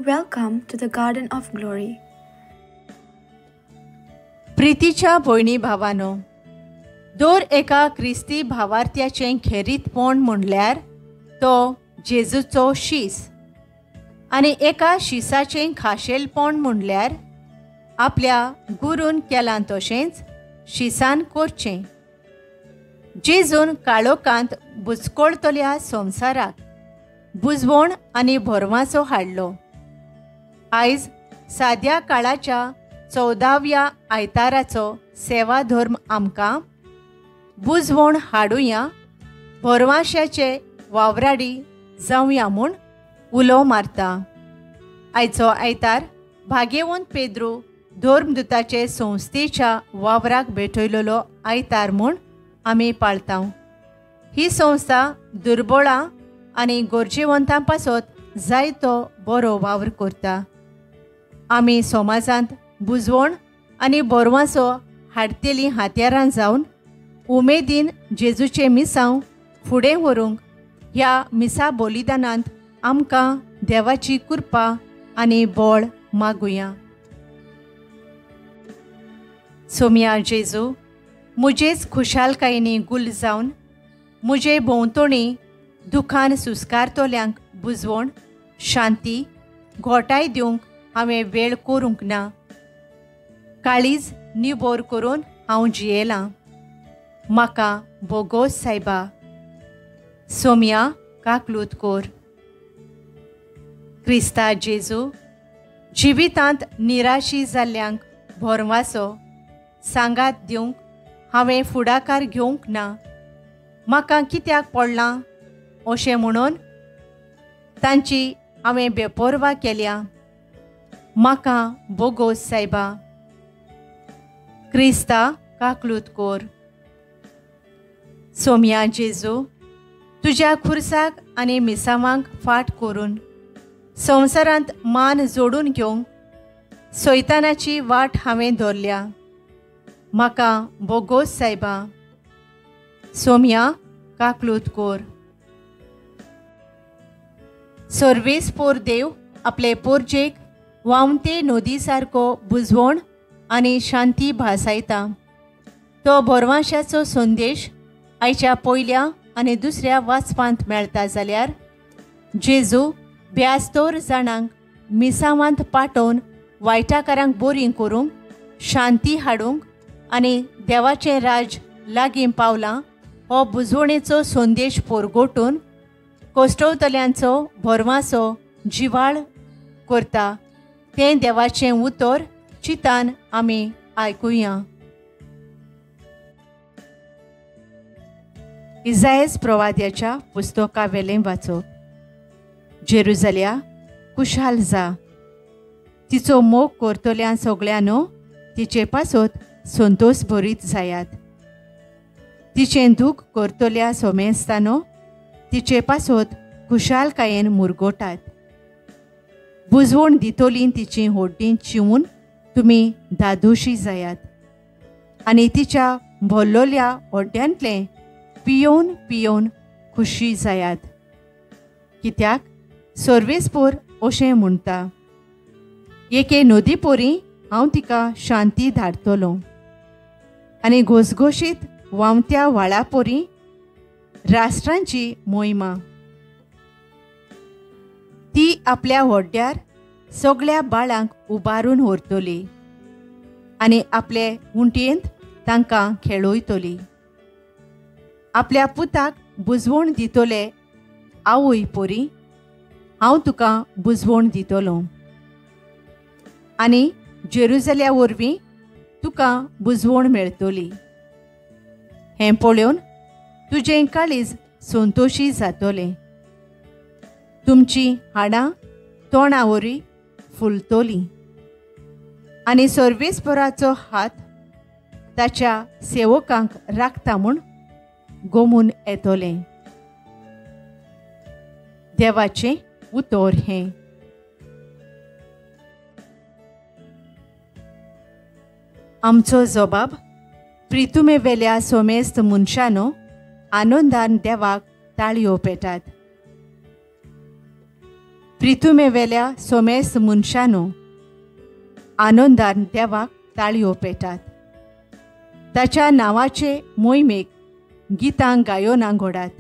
Welcome to the Garden of Glory. प्रितीच्या भयणी भावानो, दर एका क्रिस्ती भावार्थ्याचें खेरीतपण म्हणल्यार तो जेजूचो शीस, आनी एका शिसाचें खाशेलपण म्हणल्यार आपल्या गुरून केलां तशेंच शिसान करचें. जेजून काळोखांत बुचकोळतल्या संवसाराक बुजवण आनी भरवांसो हाडलो. आयज साद्या काळाच्या 14व्या आयताराचो सेवा धर्म आमकां बुजवण हाडुया, भरवांशाचे वावराडी जावया म्हूण उलो मारता. आयचो आयतार भाग्यवंत पेद्रू धर्मदूताचे संस्थेच्या वावराक भेटयलेलो आयतार म्हूण आमी पाळता. ही संस्था दुर्बळां आनी गरजेवंतां पासत जायतो बरो वावर करता. आमी समाजांत बुजवण आनी बरवांसो हाडटेलीं हात्यारां जावन उमेदीन जेजूचें मिसांव फुडें व्हरूंक ह्या मिसा बलिदानांत आमकां देवाची कृपा आनी बळ मागुया. सोम्या जेजू, म्हजेच खुशालकायेनी गुल जावन म्हजे भोंवतणी दुखान सुस्कारतल्यांक बुजवण, शांती, घोटाय दिवंक हांवें वेळ करूंक ना. काळीज निबोर करून हांव जियेलां. म्हाका बोगोस सायबा. सोम्या काकलूत कोर. क्रिस्ता जेजू, जिवितांत निराशी जाल्ल्यांक भरवासो सांगात दिवंक हांवें फुडाकार घेवंक ना. म्हाका कित्याक पडलां अशें म्हणून तांची हांवें बेपर्वा केल्या. म्हाका बोगोस सायबा. क्रिस्ता काकलूत कोर. सोम्या जेजू, तुज्या खुर्साक आनी मिसावांक फाट करून संवसारांत मान जोडून घेवंक सैतानाची वाट हांवें धरल्या. म्हाका बोगोस सायबा. सोम्या काकलूत कोर. सर्वेस्पोर देव आपले पोरजेक व्हांवते नदी सारको बुजवण आनी शांती भासायता. तो भरवांशाचो संदेश आयच्या पयल्या आनी दुसऱ्या वाचपांत मेळटा जाल्यार जेजू ब्यास्तोर जाणांक मिसावांत पाठोवन वायटाकारांक बोरीं करूंक, शांती हाडूंक आनी देवाचें राज लागीं पावलां हो बुजवणेचो संदेश पोरगोटून कोश्टवतल्यांचो भरवांसो जिवाळ करता. तें देवाचें उतर चिंतान आमी आयकुया. इजायस प्रवाद्याच्या पुस्तका वेलें वाचप. जेरुजल्या, खुशाल जा, तिचो मोग करतल्या सगळ्यांनो तिचे पासत संतोष भरीत जायात. तिचें दूख करतल्या सोमेस्तानो तिचे पासत खुशालकायेन मुरगोटात. बुजवण दितोली तिची होड्डीं चिवून तुमी दादोशी जायात आनी तिच्या भरलोल्या होड्ड्यांतलें पियोवन पियोवन खुशी जायात. कित्याक सर्वेस्पोर अशें म्हणटा, एके नदी पोरी हांव तिका शांती धाडटलो आनी घोसघोशीत व्हांवत्या व्हाळा पोरी राष्ट्रांची मोहिमा. ती आपल्या होड्ड्यार सगळ्या बाळांक उबारून व्हरतली आनी आपले उंटयेंत तांकां खेळयतली. आपल्या पुताक बुजवण दितले आवय पोरी हांव तुका बुजवण दितलो आनी जेरुजल्या वरवीं तुका बुजवण मेळटली. हें पळोवन तुजें काळीज संतोशी जातलें. तुमची हाडां तोंडा वरी फुलतलीं आनी सर्वेस्पराचो हात ताच्या सेवकांक राखता म्हूण गोमून येतलें. देवाचें उतर हें. आमचो जबाब प्रितुमेवेल्या सोमेस्त मनशानो आनंदान देवाक ताळयो पेटात. प्रितुमेवेल्या सोमेस्त मनशानो, आनंदान देवाक ताळयो पेटात. ताच्या नांवाचे मोहिमेक गितां गायोना घोडात.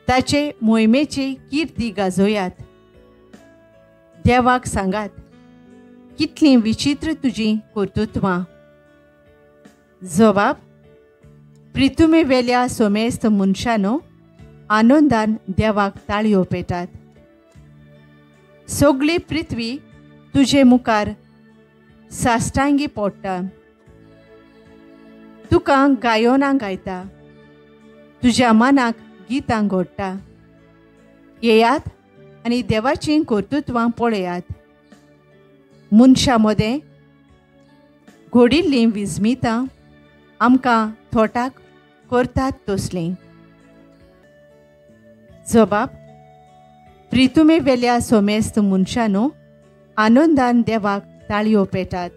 ताचे मोहिमेची किर्ती गाजोयात. देवाक सांगात, कितलीं विचित्र तुजीं कर्तृत्वां. जबाब: प्रितुमेवेल्या सोमेस्त मनशानो, आनंदान देवाक ताळयो पेटात. सगळी पृथ्वी तुजे मुखार साश्टांगी पडटा. तुका गायोना गायता, तुज्या मनाक गितां घोडटा. येयात आनी देवाचीं कर्तृत्वां पळयात. मनशां मदें घडिल्लीं विस्मितां आमकां थोटाक करतात तसलीं. जबाब: प्रितुमेवेल्या सोमेस्त मनशानो, आनंदान देवाक ताळयो पेटात.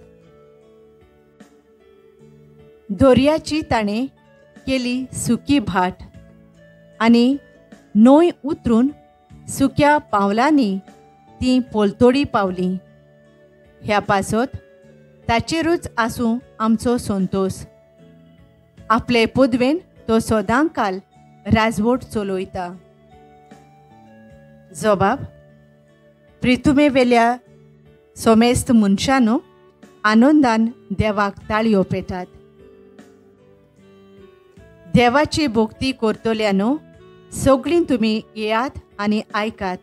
दर्याची ताणें केली सुकी भाट आनी न्हंय उतरून सुक्या पावलांनी ती पोलतोडी पावली. ह्या पासत ताचेरूच आसूं आमचो संतोस. आपले पदवेन तो सदां काल राजवट चलयता. जबाब: प्रितुमेवेल्या सोमेस्त मनशानो, आनंदान देवाक ताळयो पेटात. देवाची भक्ती करतल्यानो, सगळीं तुमी येयात आनी आयकात.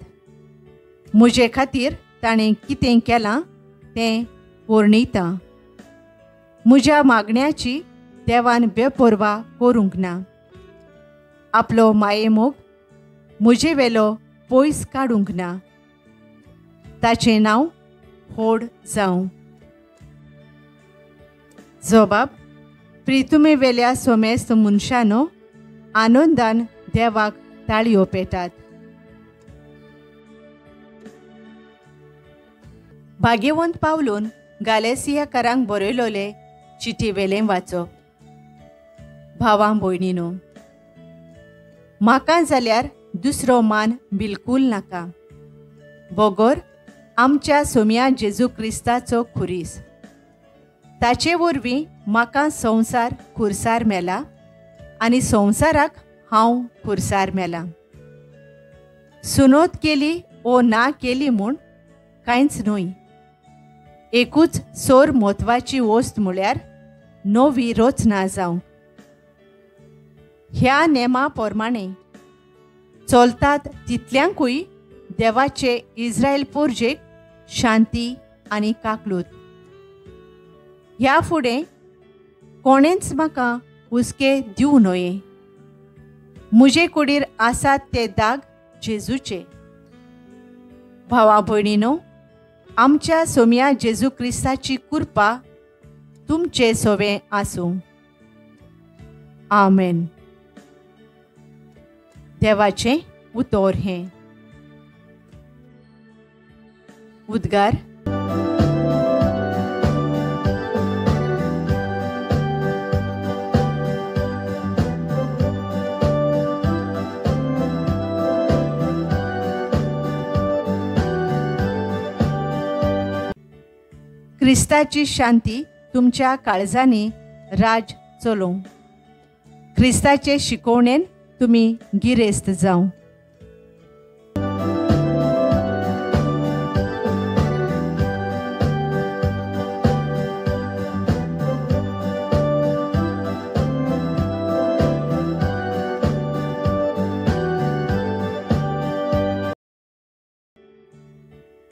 म्हजे खातीर ताणें कितें केलां तें वर्णिता. म्हज्या मागण्याची देवान बेपर्वा करूंक ना. आपलो मायेमोग म्हजे वेलो पयस काडूंक ना. ताचें नांव होड जावं. जबाब: प्रितुमेवेल्या सोमेस्त मनशानो, आनंदान देवाक ताळयो पेटात. भाग्यवंत पावलून गालेसियाकारांक बरयलोले चिटीवेलें वाचप. भावां भयणीनो, म्हाका जाल्यार दुसरो मान बिलकूल नाका, बगर आमच्या सोम्या जेजू क्रिस्ताचो खुरीस. ताचे वरवीं म्हाका संवसार खुरसार मेला आनी संवसाराक हांव खुरसार मेला. सुनोत केली ओ ना केली म्हूण कांयच न्हय. एकूच सोर म्हत्वाची वस्त म्हळ्यार नवी रचना जावंक. ह्या नेमा प्रमाणे चलतात तितल्यांकूय देवाचे इस्रायल पोरजेक शांती आनी काकलूत. ह्या फुडें कोणेंच म्हाका हुस्के दिवं नये. म्हजे कुडीर आसात ते दाग जेजूचे. भावा भयणीनो, आमच्या सोम्या जेजू क्रिस्ताची कृपा तुमचे सोवे आसूं. आमेन. देवाचें उतर हें. उद्गार: क्रिस्ताची शांती तुमच्या काळजांनी राज चलोवं. क्रिस्ताचे शिकवणेन तुमी गिरेस्त जावं.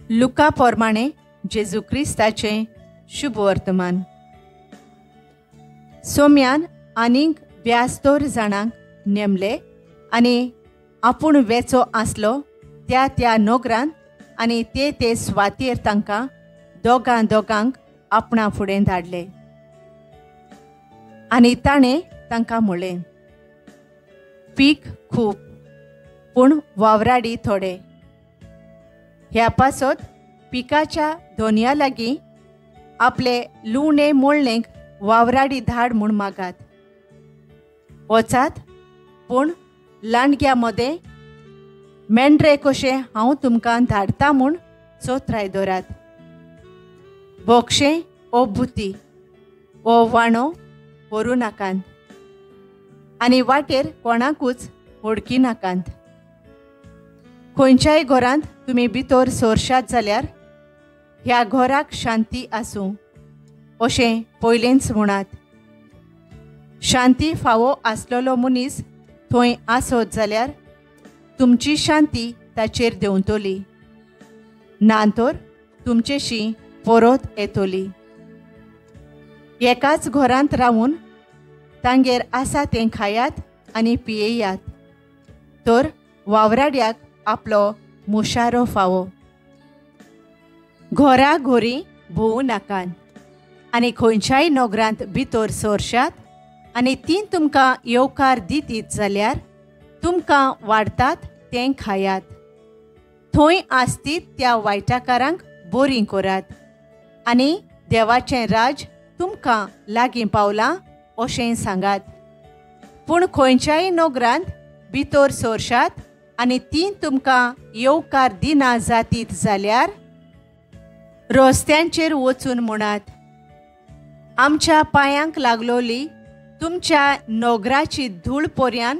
लुका प्रमाणे जेजू क्रिस्ताचें शुभ वर्तमान. सोम्यान आनीक 72 जाणांक नेमले आनी आपूण वेचो आसलो त्या त्या नगरांत आनी ते ते स्वातीर तांकां दोगां दोगांक आपणा फुडें धाडले. आनी ताणें तांकां म्हणलें, पीक खूब पूण वावराडी थोडे. ह्या पासत पिकाच्या दोनया लागीं आपले लुवणे मोळणेक वावराडी धाड म्हूण मागात. वचात पूण लांडग्या मदें मेंढरे कशें हांव तुमकां धाडटा म्हूण चोत्राय दवरात. बोक्षें ओ बुती ओ वाणो व्हरूं नाकात आनी वाटेर कोणाकूच होडकी नाकात. खंयच्याय घरांत तुमी भितर सोरशात जाल्यार ह्या घराक शांती आसूं अशें पयलेंच म्हणात. शांती फावो आसलेलो मनीस थंय आसत जाल्यार तुमची शांती ताचेर देंवतली, ना तर तुमचेशी परत येतली. एकाच घरांत रावून तांगेर आसा तें खायात आनी पियेयात, तर वावराड्याक आपलो मुशारो फावो. घरा घरी भोंवू नाकात आनी खंयच्याय नगरांत भितर सोरशात आनी ती तुमकां येवकार दितीत जाल्यार तुमकां वाडटात तें खायात. थंय आसतीत त्या वायटाकारांक बरीं करात आनी देवाचें राज तुमकां लागीं पावलां अशें सांगात. पूण खंयच्याय नगरांत भितर सोरशात आनी ती तुमकां येवकार दिना जातीत जाल्यार रस्त्यांचेर वचून म्हणात, आमच्या पांयांक लागलोली तुमच्या नगराची धूळ पर्यान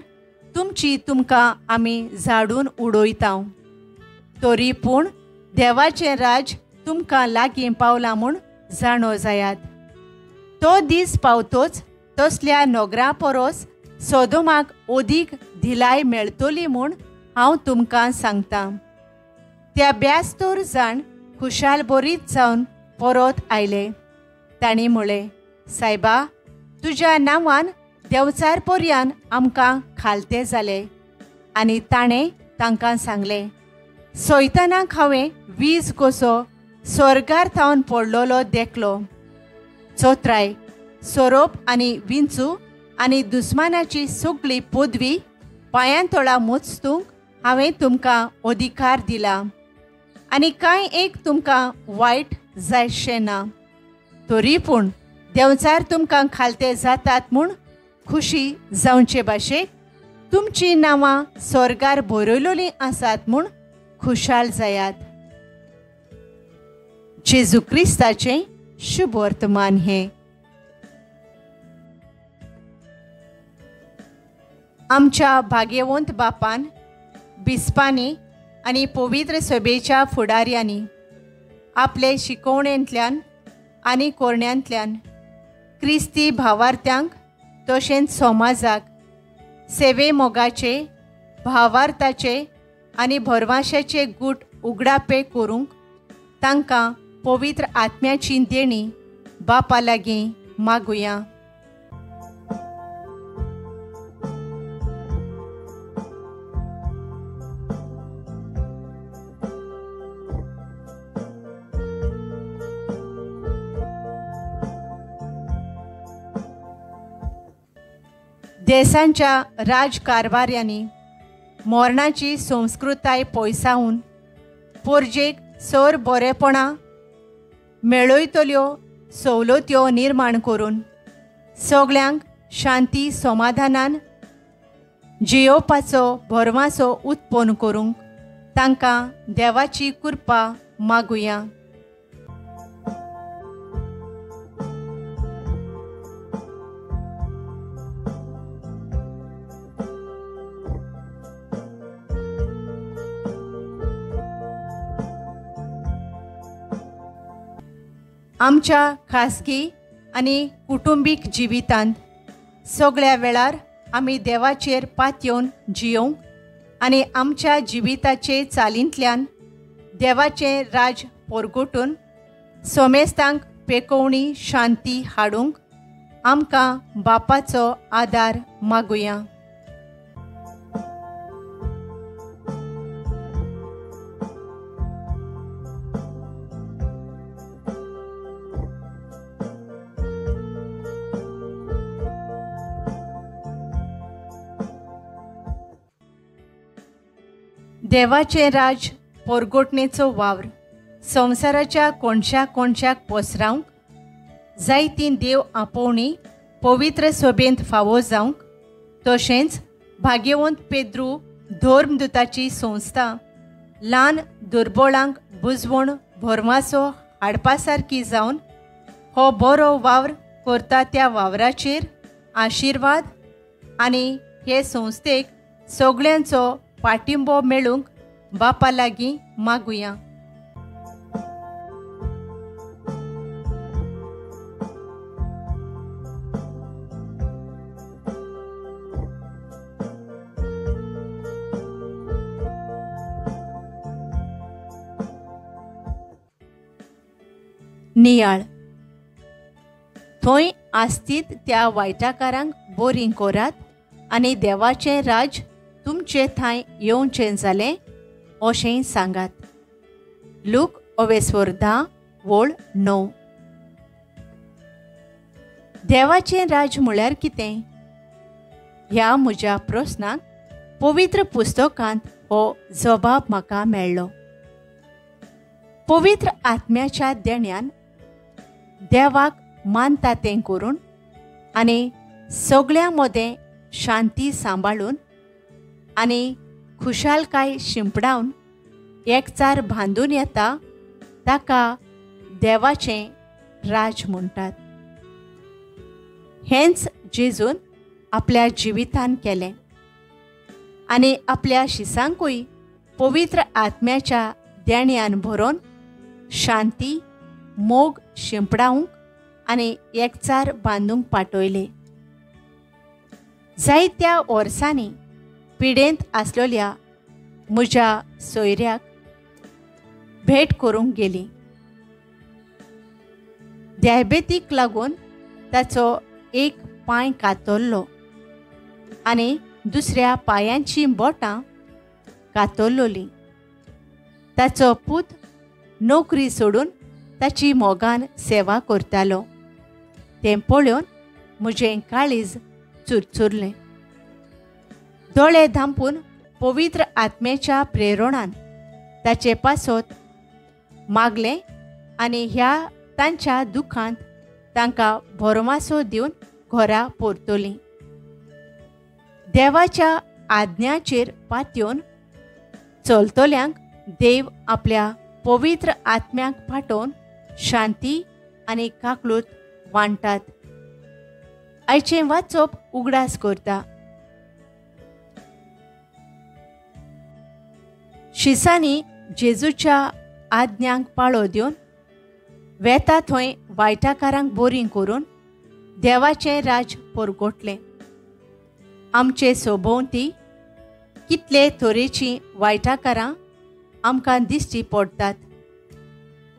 तुमची तुमकां आमी झाडून उडयता, तरी पूण देवाचें राज तुमकां लागीं पावलां म्हूण जाणो जायात. तो दीस पावतोच तसल्या नगरा परस सोदोमाक अदीक धिलाय मेळटली म्हूण हांव तुमकां सांगतां. त्या 72 जाण खुशाल बरीच जावन परत आयले. तांणी म्हळें, सायबा, तुज्या नांवान देंवचार पर्यान आमकां खालते जाले. आनी ताणें तांकां सांगलें, सैतानाक हांवें वीज कसो स्वर्गार थावन पडलेलो देखलो. चोत्राय सोरोप आनी विंचू आनी दुस्मानाची सगळी पदवी पांयांतोळा मोचतूंक हांवें तुमकां अधिकार दिला आनी कांय एक तुमकां वायट जायशें ना. तरी पूण देंवचार तुमकां खालते जातात म्हूण खुशी जावचे भाशेक तुमचीं नांवां स्वर्गार बरयलोलीं आसात म्हूण खुशाल जायात. जेजू क्रिस्ताचें शुभ वर्तमान हें. आमच्या भाग्यवंत बापान, बिस्पांनी आनी पवित्र सभेच्या फुडाऱ्यांनी आपले शिकवणेंतल्यान आनी कोरण्यांतल्यान क्रिस्ती भावार्थ्यांक तशेंच समाजाक सेवे मोगाचे, भावार्थाचे आनी भरवाशाचे गूट उगडापे करूंक तांकां पवित्र आत्म्याची देणी बापा लागीं मागुया. देशांच्या राजकारभाऱ्यांनी मरणाची संस्कृताय पयसावन पोरजेक सर बरेपणां मेळयतल्यो सवलत्यो निर्माण करून सगल्यांक शांती समाधानान जियोवपाचो भरवासो उत्पन्न करूंक तांकां देवाची कृपा मागुया. आमच्या खासगी आनी कुटुंबीक जिवितांत सगळ्या वेळार आमी देवाचेर पातयेवन जियोवंक आनी आमच्या जिविताचे चालींतल्यान देवाचें राज पोरगोटून सोमेस्तांक पेकोवणी शांती हाडूंक आमकां बापाचो आदार मागुया. देवाचें राज पोरगोटणेचो वावर संवसाराच्या कोणशा कोणशाक पसरावंक जायतीं देव आपोवणी पवित्र सभेंत फावो जावंक तशेंच भाग्यवंत पेद्रू धर्मदुताची संस्था ल्हान दुर्बोळांक बुजवण भरमासो हाडपा सारकी जावन हो बरो वावर करता त्या वावराचेर आशिर्वाद आनी हे संस्थेक सगळ्यांचो पाठिंबो मेळूंक बापा लागीं मागुया. नियाळ थंय आसतीत त्या वायटाकारांक बोरीं कोरात आनी देवाचें राज तुमचे थंय येवचें जालें अशें सांगात. लूक 10:9. देवाचें राज म्हळ्यार कितें? ह्या म्हज्या प्रस्नाक पवित्र पुस्तकांत हो जबाब म्हाका मेळ्ळो. पवित्र आत्म्याच्या देण्यान देवाक मानता तें करून आनी सगळ्यां मदें शांती सांबाळून आनी खुशालकाय शिंपडावन एकचार बांदून येता ताका देवाचें राज म्हणटात. हेंच जेजून आपल्या जिवितान केलें आनी आपल्या शिसांकूय पवित्र आत्म्याच्या देण्यान भरोन शांती मोग शिंपडावंक आनी एकचार बांदूंक पाठयले. जायत्या वर्सांनी पिडेंत आसलेल्या म्हज्या सोयऱ्याक भेट करूंक गेली. डायबेटीक लागून ताचो एक पांय कातरलो आनी दुसऱ्या पांयांचीं बोटां कातरलोलीं. ताचो पूत नोकरी सोडून ताची मोगान सेवा करतालो. तें पळोवन म्हजें काळीज चुरचुरलें. दोळे धांपून पवित्र आत्म्याच्या प्रेरणान ताचे पासत मागलें आनी ह्या तांच्या दुखांत तांकां भरमासो दिवन घरा परतलीं. देवाच्या आज्ञाचेर पातयेवन चलतल्यांक देव आपल्या पवित्र आत्म्याक पाठोवन शांती आनी काकळूत वांट्टात. आयचें वाचप उगडास करता. शिसांनी जेजूच्या आज्ञांक पाळो दिवन वेता थंय वायटाकारांक बोरीं करून देवाचें राज परगटलें. आमचे सोभोंवती कितले तरेचीं वायटाकारां आमकां दिश्टी पडटात.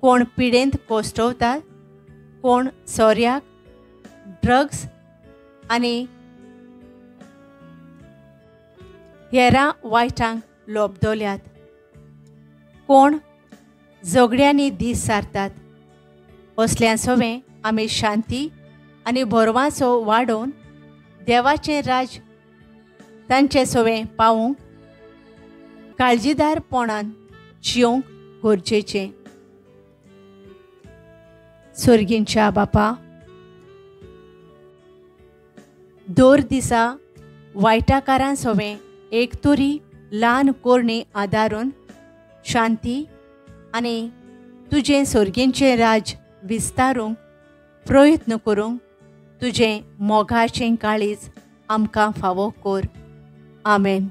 कोण पिडेंत कोश्टवतात, कोण सोऱ्याक, ड्रग्स आनी हेरां वायटांक लोबदल्यात, कोण झगड्यांनी दीस सारतात. असल्या सवें आमी शांती आनी भरवासो वाडोवन देवाचें राज तांचे सवें पावोवंक काळजीदारपणान जियोंक गरजेचें. सर्गींच्या बापा, दर दिसा वायटाकारां सवें एक तरी ल्हान कोरणी आदारून शांती आनी तुजें सर्गींचें राज विस्तारूंक प्रयत्न करूंक तुजें मोगाचें काळीज आमकां फावो कर. आमेन.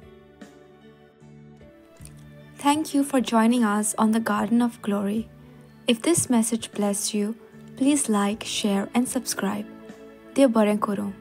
Thank you for joining us on the Garden of Glory. If this message blessed you, please like, share and subscribe. देव बरें करूं.